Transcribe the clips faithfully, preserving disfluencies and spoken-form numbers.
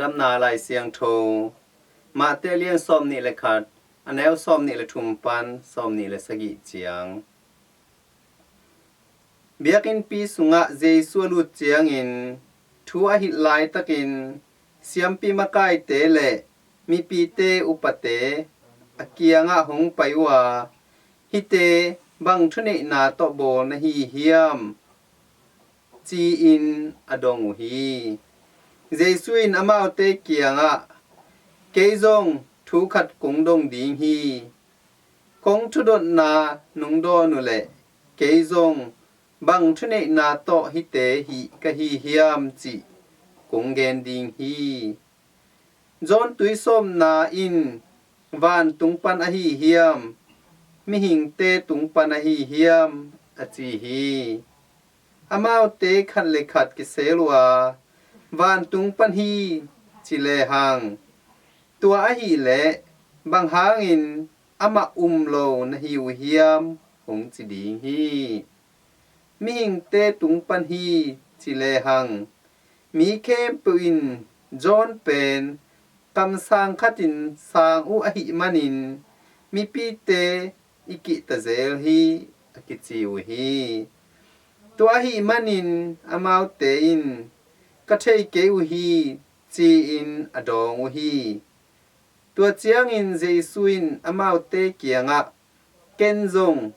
Damna Lai Siangtho, Mate lian sawm nih le khat, a neu sawm nih le thum pan sawm nih le sagih ciang. Biakinnpi sungah Jesu a lut ciangin thu a hilh laitakin siampi makaite le mipite upate a kiangah hong pai uh a, "Hihte bang thuneihna tawh bawl na hi hiam?" ci-in a dong uh hi. Jesu in amaute kiangah, "Kei zong thu khat kong dong ding hi. Kong thudotna nong dawn uh leh kei zong bang thuneihna tawh hihte hih ka hi hiam cih kong gen ding hi. John tuisawpna in vantung pan ahi hiam, mihingte tung pan ahi hiam?" a ci hi. Amaute khat le khat kisel uh a, "Vantung pan hi," ci lehang, "Tua ahih leh bang hangin amah um lo na hi uh hiam?" hong ci ding hi. "Mihingte tung pan hi," ci lehang, "Mi khempeuh in John pen kamsang khatin sang uh ahih manin mipite i kihta zel hi," a kici uh hi. Tua ahih manin amaute in, "Ka thei kei uh hi," ci-in a dawng uh hi. Tua ciangin Jesu in amaute kiangah, "Ken zong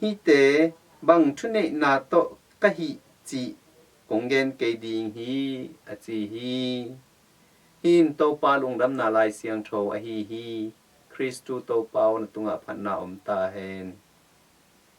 hihte bang thuneihna tawh ka hih cih kong gen kei ding hi," a ci hi. Hih in Topa Lungdamna Lai Siangtho ahi hi. Khristu Topa aw, na tungah phatna om ta hen.